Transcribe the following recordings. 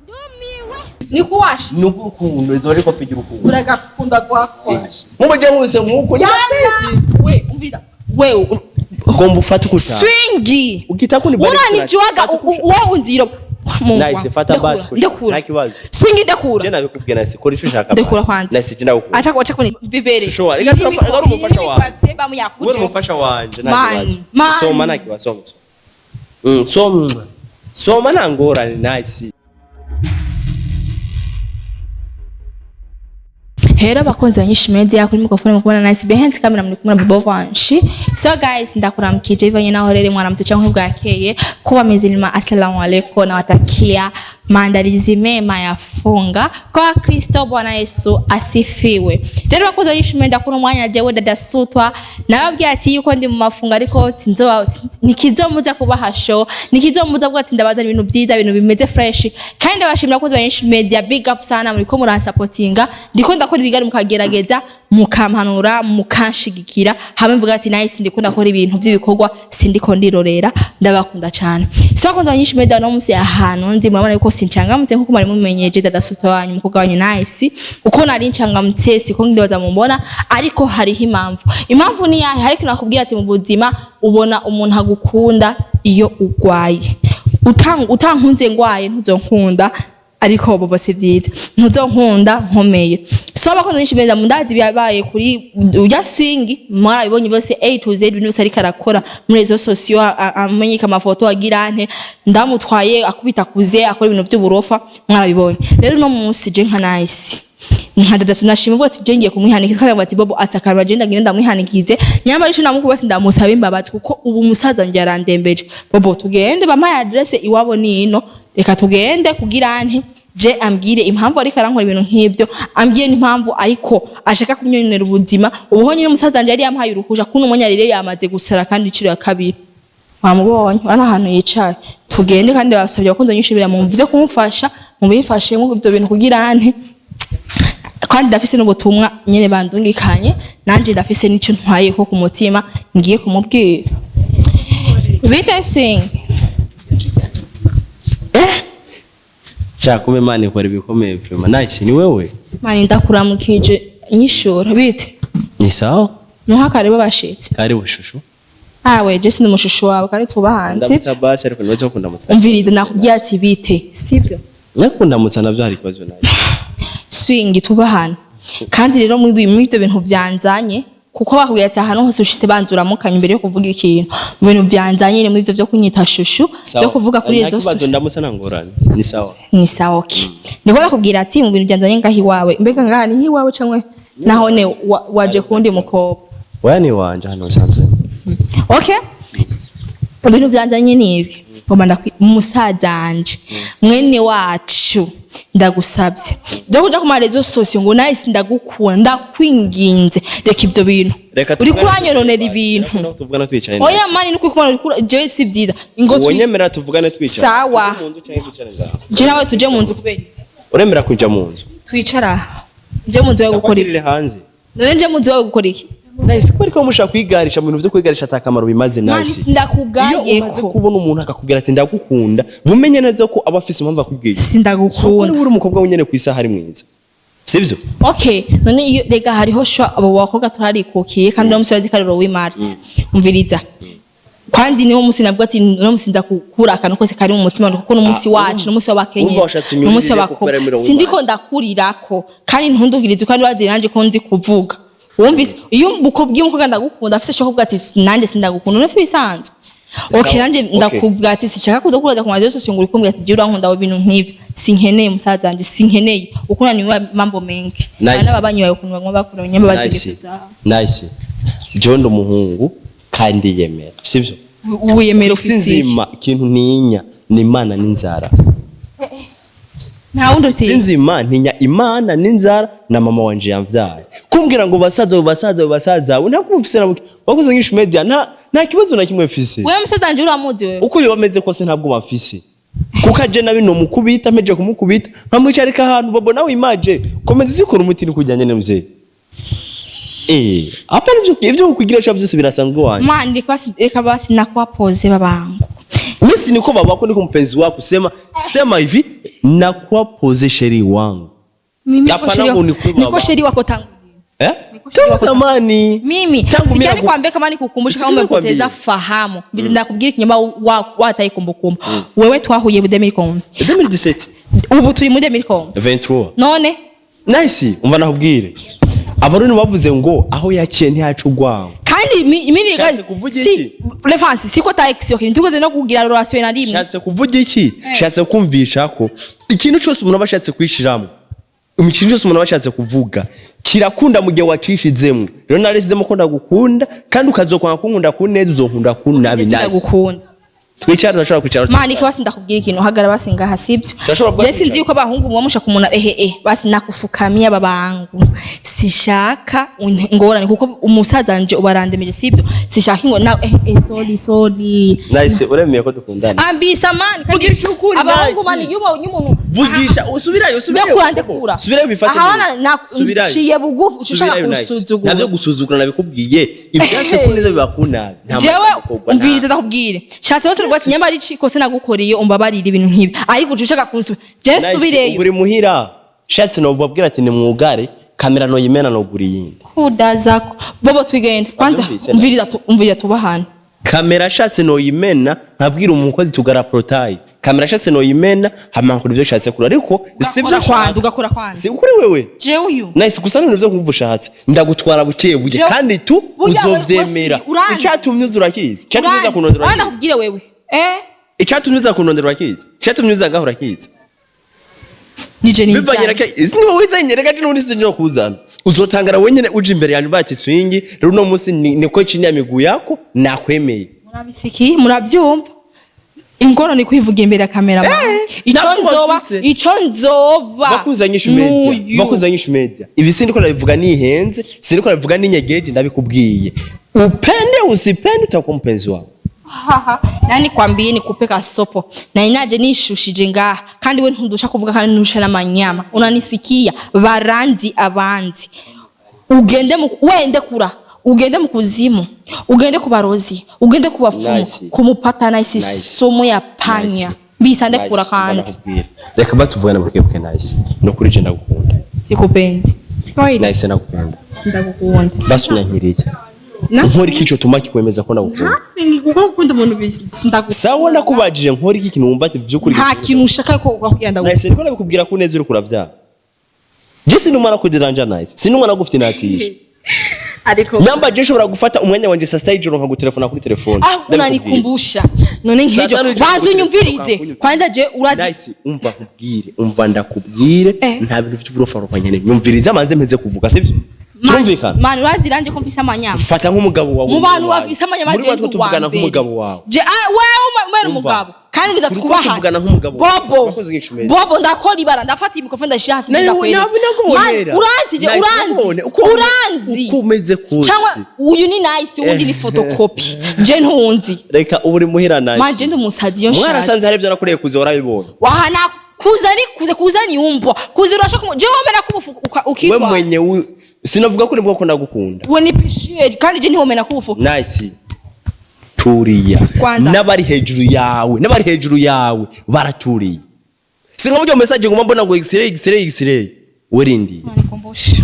Ndumiwe. Nikuwashe. Nugurukundo izo ariko figira urukundo. Uragakunda gwakwaje. Nk'umuje nkuse nkuko ni mapenzi. We, umvira. We, Ugomba ufate uko ushaka. swingi. Ukitaka unibali. Unanijuaga wowe unziro. Mungu Nice, wangu. fata basi Ndekura, ndekura. Nta kibazo. Swingi ndekura. Je nabikubwiye nahise kora icyo ushaka. Ndekura kwanza. Nahise je ndagukunda. Acha acha kuni vibere. Shusho, reka reka ari umufasha wawe. wawe. Wewe umufasha wanje nta Man, kibazo. man. Soma nta kibazo, soma. Soma. Soma nta ngorane nice. Hera abakunzi ba Nyinshi Media kuri microphone mukubona Nice behind camera muri kumwe na Bobo Vanshi. So guys, ndakuramukije bivanye naho rero mwaramutse cyangwa bwakeye kuba mezilima, assalamu alaikum, nawatakia maandalizi mema ya funga kwa Kristo. Bwana Yesu asifiwe. Rero bakunzi ba Nyinshi Media, kuno mwanya jewe dada Sutwa nababwiye ati yuko ndi mu mafunga, ariko sinzoba nikizomuza kubaha show, nikizomuza kuvuga ati ndabazana ibintu byiza, ibintu bimeze fresh. Kandi ndabashimira abakunzi ba Nyinshi Media, big up sana, muriko muransapotinga, ndiko ndakora ibiganiro mukagerageza mukampanura mukanshigikira, hamwe mvuga ati nice, ndiko ndakora ibintu by'ibikorwa, sindiko ndirorera, ndabakunda cyane. So abakunzi ba Nyinshi Media, no munsi ahantu ndi murabona yuko sincangamutse nkuko mwari mumenyeje dada Sutwa wanyu, umukobwa wanyu Nice. Uko nari ncangamutse siko ndibaza mumbona, ariko hariho impamvu. Impamvu ni yahe? Ariko nakubwira ati mu buzima ubona umuntu agukunda iyo ugwaye. Utankunze ngwaye ntuzonkunda, ariko bobo si vyiza, ntuzonkunda nkomeye. So abakunzi benshi beza mundazi byabaye kuri urya swing, mwarabibonye bose A to Z, ibintu byose ariko arakora muri réseaux sociaux, amenyeka amafoto agira nte, ndamutwaye akubita kuze akora ibintu by'uburofa, mwarabibonye. Rero uno munsi je nka Nice nka dada sinashima uvuga ati je ngiye kumwihanikiza, kandi avuga ati bobo atakara je ndagenda ndamwihanikize, nyamara ico namukuba sindamusaba imbabazi kuko ubu musaza nje arandembeje. Bobo tugende, bampaye adresse iwabo nino, reka tugende kugira nte je ambwire impamvu ariko arankora ibintu nk'ibyo, ambwire n'impamvu ariko ashaka kumyonera ubuzima. Ubu nyine umusaza nje yari yampaye uruhusha kuno umunya rero yamaze gusara kandi incuro ya kabiri wamubonye ari ahantu yicaye. Tugende, kandi basabye abakunzi nyinshi biramumvuze kumufasha mubimfashe ibyo bintu kugira nte, kandi ndafise n'ubutumwa nyene bandungikanye, nanje ndafise n'ico ntwaye ko ku mutima ngiye kumubwira. Bite swing? Shaka kuba Imana ikora ibikomeye vraiment. Nice, ni wewe. Mani ndakuramukije nyishura bite? Ni sawa? Nuhakarebo bashitse. Karibu shushu. Awe je sindi umushushu wawe kandi tuba hanze. Ndamutsa basi ariko nibaze ko ndamutsa. Umviriza nakubwiye ati bite, sibyo? Nakundamutsa navyo hari ikibazo nayo. Swing tuba hano. Kandi rero muri ibyo bintu byanzanye, kuko bakubwira ati ahantu hose ushitse banzuramukanya imbere yo kuvuga ikintu. Mu bintu byanzanye ni muri ivyo vyo kunyita shushu, byo kuvuga kuri Nta izo kibazo, ndamutsa nta ngorane. Ni sawa. Ni sawa, okay. Ndiko nakubwira ati mu bintu byanzanye ngaho iwawe, mbega ngaha ni iwawe canke nahone waje kundi mukobwa? Oya ni wanje hano usanzwe. Okay, ibintu byanzanye ni ibi, ngomba musaza wanje mwene wacu, ndagusabye byo kuja ku marezo sosiyo ngo nahise ndagukunda, ndakwinginze reka ibyo bintu, Reka uri tuvugane kuranyoronera twicaye. ibintu. Reka tuvugane twicaye. Oya mani, ni kubona uri jewe si byiza ngo Wonyemera tuvugane twicaye. Sawa. Tuje mu nzu canke twicare ngaho? Je nawe tuje mu nzu kubera iki? Uremera kuja mu nzu? Twicara aha. Nje mu nzu yawe gukora iki? Ndakwakirire hanze. None nje mu nzu yawe gukora iki? Nice, kubera ko mushaka kwigarisha mu bintu vyo kwigarisha atakamaro bimaze. Mani Nice. Iyo sindakugaye umaze ko kubona umuntu akakubwira ati ndagukunda, bumenye neza ko aba afise impamvu akubwiye. Soko sindagukunda. uri umukobwa wenyene ku isaha ari mwiza. Sivyo? Okay, none iyo rega hariho shwa abo bakobwa turarikukiye, kandi uno musi bazi ko ari Rowi Mars. Umviriza. Kandi niwo musi navuga ati no musi nza gukura akantu kose kari mu mutima, kuko n'umunsi wacu n'umunsi w'abakenyezi Urumva washatse n'umunsi unyuririre ko w'abakobwa. kubera muri Rowi Sindiko Mars. ndakurirako kandi ntundugirize, kandi urazi nanje ko nzi kuvuga. Wumvise iyo umukobwa umukobwa ndagukunda afise cyo kuvuga ati nanje sindagukunda, none si bisanzwe? Okay, nanje Okay. ndakuvuga ati sinshaka kuza kuraza ku mazu yose ngo uri kumbwira ati jya urankunda ibintu nk'ibyo, sinkeneye musaza wanje, sinkeneye ukunda niwe mambo mengi. Nice. N'ababanyi bawe ukuntu baguma bakura nyamba Nice. bazigize. Nice. John ndi umuhungu kandi yemera. Sivyo? Wiyemera Isi ufise iki? nzima ikintu ntinya ni Imana n'inzara. Nta wundi Isi utinya. nzima ntinya Imana n'inzara na mama wanje yamvyaye. Kumbwira ngo basaza abo basaza abo basaza abo ntabwo mfise na buke. Wakoze ngishu media nta kibazo na kimwe mfise. Wewe musaza wanje uramuzi wewe? Uko yoba ameze kose ntabwo bamfise. Kuko aje nabi no mukubita mpeje kumukubita nkamwicarika ahantu bobo nawe imaje komeza uzikora umuti ni kujyanye n'umuvyeyi. Hapa ivyo ivyo kwigira byose birasanzwe wanje. Mani reka basi nakuwa pose babangu. Mimi niko baba wako, niko mpenzi wako, sema sema hivi, nakuwa pose chéri wangu. Mimi niko Hapana, chéri wako- unikuwe niko baba. Chéri wako tangu Eh? Niko chéri Tangu wako zamani. Mimi Tangu mimi sikia, nikwambie kama nikukumbusha kama Sikiza umepoteza nikwambie. fahamu. Bizi ndakubwira ikinyoma wa watayi kumbukumbu. Wewe twahuye mu 2011. 2017. Ubu turi muri 2023. 23. None Nice, umva nakubwire. Abarundi bavuze ngo aho yaciye ntihaca urwango. Kandi mi Shatse kuvuga si iki? Reference siko ta ex yo ntitukoze no kugira relation na rimwe. Shatse kuvuga iki? Shatse kumvisha ko ikintu cyose umuntu aba ashatse kwishiramo, ikintu cyose umuntu aba ashatse kuvuga kirakunda mu gihe wacishizemo. Rero narisizemo ko ndagukunda, kandi ukazokwanga kunkunda ku neza, uzonkunda ku nabi. Nice. Ndagukunda. Twicara, turashobora kwicara. Mani iki, basi ndakubwira ikintu, hagara basi ngaha, sibyo? Turashobora kuba Je sinzi twicara. yuko abahungu muba mushaka umuntu ehe eh, basi nakufukamia babangu, sishaka ingorane kuko umusaza wanje ubarandemeje, sibyo? Sishaka ingo na eh eh, sorry, sorry. Nice, uremeye ko dukundana? Ambisa mani kandi Vugisha ukuri, abahungu nice. mani yuba umuntu Vugisha, usubirayo, usubirayo. Ndekura, ndekura. Subirayo bifate Aha, neza. na Subirayo. nciye bugufi ushaka Subirayo, nice. kunsuzugura. Navyo gusuzugura nabikubwiye, ivyase ku neza biba ku nabi. Nta Jewe mategeko, umviriza ndakubwire, shatse bose rwose, nyamara iki kose nagukoreye, umbabarire ibintu nk'ibi, ariko uca ushaka kunsubira je Nice, subireyo. uri muhira shatse nobabwira ati nimwugare kamera, noyimena nogura iyindi. Kudazako bobo, twigende kwanza. Wabyumvise? Umviriza umviriza, tubahane. Kamera ashatse noyimena, nkabwira umukozi tugara portail. Kamera ashatse noyimena, hama nkora ivyo shatse kura, ariko sivyo. Ugakora kwanda, ugakora kwanda. Si kuri wewe. Jewe uyu. Nice, gusa n'ibintu vyo kumva ushatse ndagutwara buke buke. Kandi tu Burya wewe uzovyemera. wese uranzi. Icatumye uza urakizi, icatumye uza kunondera Uranda urakizi. kubwire wewe eh. Icatumye uza kunondera urakizi, icatumye uza ngaho urakizi. Nije ni Bivanye na izi niba wizanye, reka n'ubundi sinjira kuzana, uzotangara wenyene uje imbere yanjye bati swingi. Rero uno munsi niko chini ya miguu yako nakwemeye. Murabisiki, murabyumva ingorane kwivuga imbere ya kamera man. Ico Ntabwo nzoba bafise. ico nzoba Bakunze Nyishu Media. n'uyu. Bakunze Nyishu Media, ibi sindiko ndabivuga nihenze, sindiko ndabivuga ninyegeje, ndabikubwiye, upende usipende utakuwa mpenzi wangu. Haha, nani kwambie nikupe kasopo na inaje nishushije ngaha, kandi we ntundusha kuvuga kandi ntundusha n'amanyama, unanisikia? Baranzi abanzi, ugende mu wende kura, ugende mu kuzimu, ugende ku barozi, ugende ku bafumu. Nice. Kumupata nice. Nice. Sumu ya panya. Nice. Bisa ndekura Nice, kandi. ndakubwira. Reka batuvugane bukebuke. Nice, no kuri je ndagukunda. Sikupendi, sikawaida. Nice, ndagukunda. Ndagukunda. Basi unyankiriye Na- nkora iki cyo tuma kikwemeza ko ndagukunda? Nothing, kuko gukunda umuntu ndagukunda. Sawa, nakubajije nkora iki kintu wumva ati vy'ukuri? Nta kintu ushaka ko kugira ndagukunda. Nice, ndiko ndabikubwira ku neza, uriko uravyara. Je sindi umwana kudiranja, nice, sindi umwana gufitinatisha. Ariko Namba je nshobora gufata umwanya wanje saa sita y'ijoro nkagutelefona kuri telefone. Ah, unanikumbusha none Saa nk'ibyo tanu y'ijoro banza unyumvirize. ukakunyumvira. Kwanza je urazi Nice, umva nkubwire, umva ndakubwire. Eh. Nta bintu vy'uburofarofa nyene, nyumviriza manze mpeze kuvuga, sivyo? Turumvikana? Man, urazi ranje ko mfise amanyama. Fata nk'umugabo wawe. Mu bantu bafise amanyama Muri je batwo ndi uwa tuvugana mbere. nk'umugabo wawe. Je ah, wewe wewe Umva. umugabo kandi ubiza Turiko twubaha. tuvugana nk'umugabo wawe. Bobo. Wakoze nk'icumeri. Bobo, ndakora ibara, ndafata imikrofone ndashira hasi. Nawe Ndakwereka. nawe nakubonera. Man, uranzi je Nice, uranzi nakubone. uranzi. Uko umeze kose. Cyangwa uyu ni nice, uwundi ni photocopy, je ntunzi. Reka ubu uri muhira, nice. Man, je ndi umusazi iyo Mwarasanze nshatse. hari ibyo nakoreye kuza warabibonye. Wahana kuza ni kuza, kuza ni umbwa, kuza urashaka je womena kubufu We ukitwa mwenye sinavuga ko nibwo ko ndagukunda. We ni pishiye kandi je ntiwomena kubufu. Nice, turiya. Kwanza. N'abari hejuru yawe, n'abari hejuru yawe baraturiye. Singa buryo message nguma mbona ngo x-ray, x-ray, x-ray, werindiye. Nikumbusha.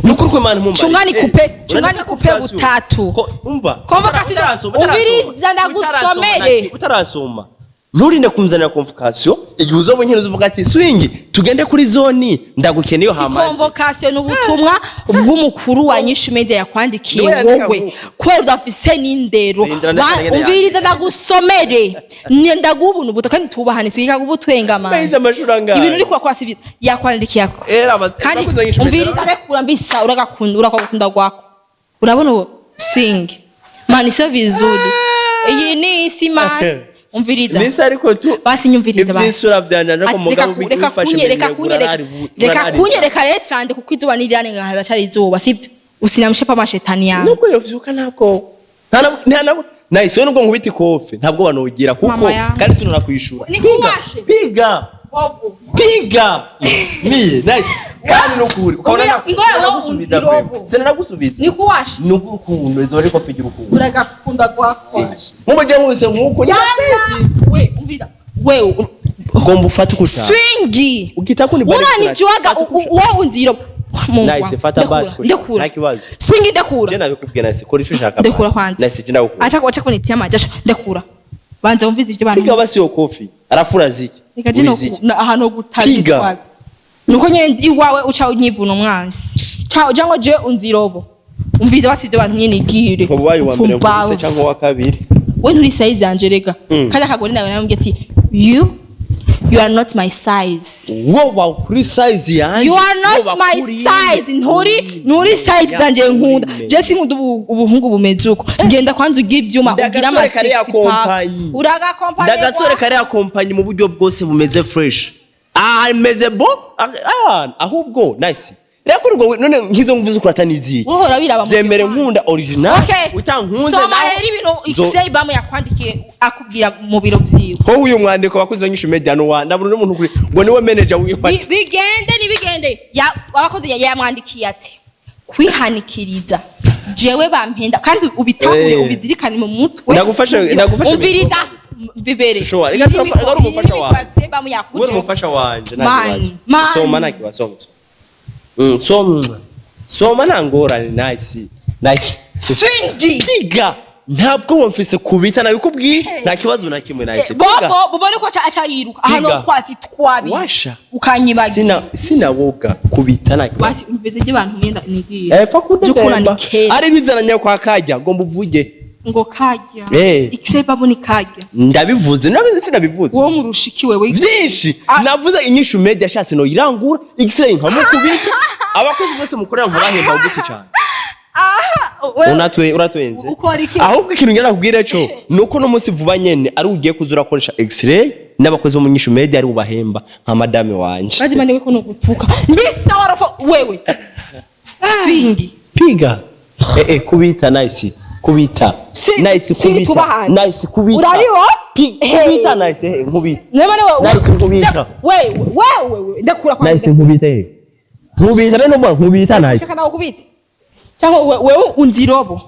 Nukuri kwe mana mumba. Chunga nikupe, chunga nikupe butatu. Umva. Convocation, umviriza ndagusomere. Utarasoma, nturinde kunzanira convocation. Igihe uzoba nyine uzuvuga ati swingi tugende kuri zone ndagukeneye Si hamaze. convocation, ni ubutumwa bw'umukuru wa Nyinshi Media yakwandikiye. Niwe yandika Wowe nk'uko. kubera udafise n'indero. Rindira ndetse Umviriza ndagusomere. Ndaguha ubuntu buto kandi tubahane, swingi ubutwenga man. Bayize amashuri angahe? Ibintu uri kurakora si byiza. Yakwandikiye ako. Era Kandi bakunze Nyinshi Media. umviriza, rekura mbisa, uragakunda, urakagukunda gwako, urabona ubu swing man sio vizuri, iyi ni isi man. Umviriza. Nisi ariko tu Basi nyumviriza basi. Ivyisura vyanje ariko Ati, mugabo reka bifashe kunyereka mu kunyereka reka kunyereka rero cyane kuko izuba niriranenga haracari izuba, sibyo? Usinamishe pa mashetani yangu. Nubwo yovyuka ntabwo nta ntabwo nice we, nubwo nkubita ikofe ntabwo banogira kuko Mama yangu. kandi sinona kwishura. Nikuwashe. Piga, Bobo. piga miye nice. Kandi nukuri ukabona Ingorane wowe sinagusubiza unzirobo. vraiment. Sinagusubiza. Ni kuwasha. Ni urukundo, izo ariko figira urukundo. Uragakunda kwakwasha. Nkubu je nkubise nkuko ni mapenzi. We umvira. We Ugomba ufate uko ushaka. swingi. Ukitaka unibali. Unanijuaga wewe unziro. Mungu Nice, wangu. fata Ndekura, basi kusha. ndekura. Nta kibazo. Swingi ndekura. Je nabikubwiye nice, kora icyo ushaka. Ndekura basi. kwanza. Nice, je ndagukunda. Acha acha kunitia majasho ndekura. Banza umvize ibyo bantu. Piga basi iyo kofi. Arafura ziki. Reka je no Wiziki. ahantu ho Piga. gutagitwa. Nuko nyene ndi iwawe uca unyivuna umwansi. Cha ujangwa je unzirobo. Umvize basi ibyo bantu nyene igire. Uba ubaye uwa mbere Pumbavu. nkubise cyangwa uwa kabiri. We nturi size yanje rega. Kandi akagore nawe namubwiye ati you are not my size. Woba kuri size yanjye. You are not woba my kuri size. Nturi size zanje nkunda. Je sinkunda ubuhungu bumeze uko. Genda kwanza ugira ivyuma ugira ama Ndagasore kariya six pack. kompanyi. Uraga kompanyi. Ndagasore kariya kompanyi mu buryo bwose bumeze fresh. Ah, meze bo. Ah, ahubwo nice. Rero kuri ubwo none nkizo mvuze ukurata niziye. Wohora biraba mu Byemere gipangu. nkunda original. Okay. Utankunze Soma naho. rero ibintu Xey Bamu yakwandikiye akubwira mu biro vyiwe. Ko uyu mwandiko bakoze nyinshi media no wa ndabona n'umuntu kuri ngo niwe manager wiwe. Bigende nibigende. Ya abakozi yamwandikiye ati kwihanikiriza jewe bampenda kandi ubitahure ubizirikane mu mutwe. Ndagufasha Umviriza bibere. Sure, reka reka ari umufasha wawe. Xey Bamu yakuje. Wewe umufasha wanje nta Man, kibazo. man. Soma nta kibazo, soma. Soma. Soma nta ngorane, nice. Nice. Swingi. Piga. Ntabwo wamfise kubita nabikubwiye nta kibazo na kimwe nice. Piga. Bobo bobo niko aca yiruka ahantu Piga. kwati twabi. Washa. Ukanyibagira. Sinawoga kubita nta kibazo. Basi umveze je bantu mwenda nigiye. Eh, fa Jukuna kudemba. ni kera. Ari bizananya kwa kajya ngomba uvuge. Ngo kajya. Xey Bamu ni kajya. Ndabivuze, sinabivuze. Wowe murushiki wewe. Byinshi navuze inyishu media ashatse no irangura x-ray nkamukubita abakozi bose mukorera nkabahemba gute cyane. Unatwe uratwenze. Ukora iki? Ahubwo ikintu ngira nakubwire cyo nuko no munsi vuba nyene ari ugiye kuza urakoresha x-ray n'abakozi bo mu nyishu media ari ubahemba nka madame wanje. Lazima niwe kuno gutuka. Ndisa warofo wewe. Swingi. Piga. Kubita nice. Kubita. Nice Swingi kubita. tubahane. Nice kubita. Urariho? Kubita nice nkubita. Nema niwe. Nice nkubita. Wewe wewe ndakura kwa. Nice nkubita. Nkubita rero mbona nkubita nice. Shaka nawe kubita. Cyangwa wewe unzirobo.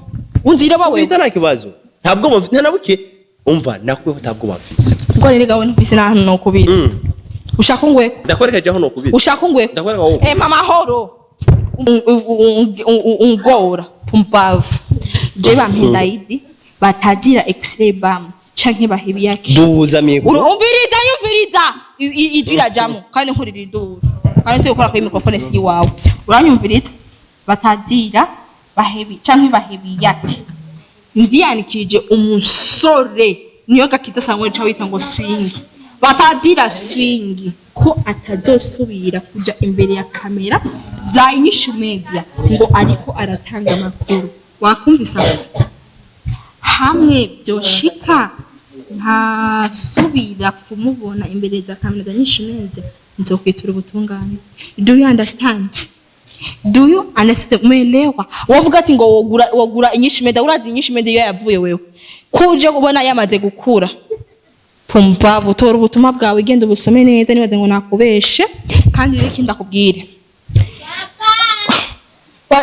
Unzirobo wewe. Kubita nta kibazo. Ntabwo bamfite nta umva nakwe ntabwo bamfise. Ngo rero gawe ntufise n'ahantu no kubita. Ushaka ngwe. Ndakwereka jaho no kubita. Ushaka ngwe. Ndakwereka wowe. Mama horo. Ungora pumbavu. Je bampenda idi batadira x-ray bam canke bahebiyake. Duza mikro. Umviriza yumviriza ijwi irajamo kandi nkurira iduru kandi si gukora kuri microphone si iwawe uranyumviriza batadira bahebi canke bahebiyake ndiyanikije umusore niyo gakiza sangwe ca wita ngo swing batadira swing ko atazosubira kuja imbere ya kamera za Inyishu Media ngo ariko aratanga amakuru wakumvisa hamwe vyoshika ntasubira kumubona imbere za kamera za Inyishu Media nzokwitura ubutungane. Do you understand? Do you understand? Umeelewa? Wavuga ati ngo wogura Inyishu Media, urazi Inyishu Media iyo yavuye wewe kuje ubona yamaze gukura. Pumva butora ubutumwa bwawe genda ubusome neza nibaze ngo nakubeshe kandi rero ikindi ndakubwire.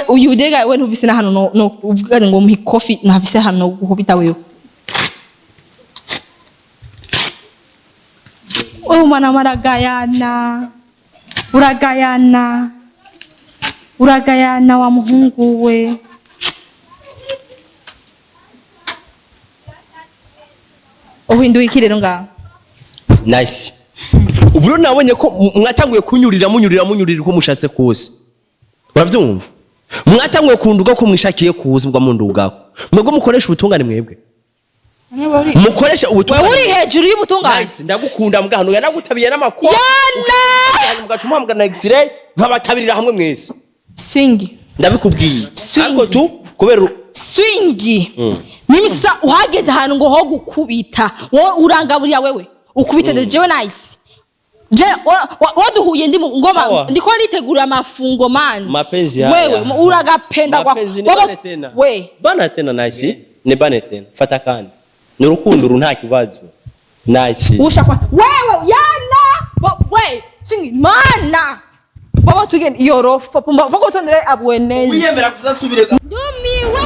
Uyu dega we ntuvise na hano no uvuga ngo muhe coffee ntavise hano guhubita wewe. Uyu mwana maragayana. Uragayana. Uragayana wa muhungu we. Uhinduye iki rero ngaho? Nice. Ubu rero nabonye ko mwatanguye kunyurira munyurira munyurira uko mushatse kose. Uravyumva? Mwatanguye kunduga ko mwishakiye kuza ubwo mundugaho. Mwebwe mukoresha ubutungane mwebwe. Mukoresha ubutungane. Wewe uri hejuru y'ubutungane. Nice, ndagukunda mbwa hano yanagutabiye n'amakuru. Yana! Mugaca umuhamagara na x-ray nkabatabirira hamwe mwese. Swingi. Ndabikubwiye. Swingi. Ariko tu kubera Swingi. Mimi sasa uhageze ahantu ngo ho gukubita. Wowe urangaburira wewe. Ukubita jewe nice. Je waduhuye ndi ngoma ndiko nitegura amafungo man. Mapenzi haya. Wewe uragapenda kwa. Mapenzi ni bane tena. We. Bana tena nice. Ni bane tena. Fata kandi. Ni urukundo uru nta kibazo. Nice. Usha kwa wewe yana. We swingi mana. Bobo tugenda yorofa pumba pako tondere abwenezi. Wiyemera kuzasubire. Ndumiwe.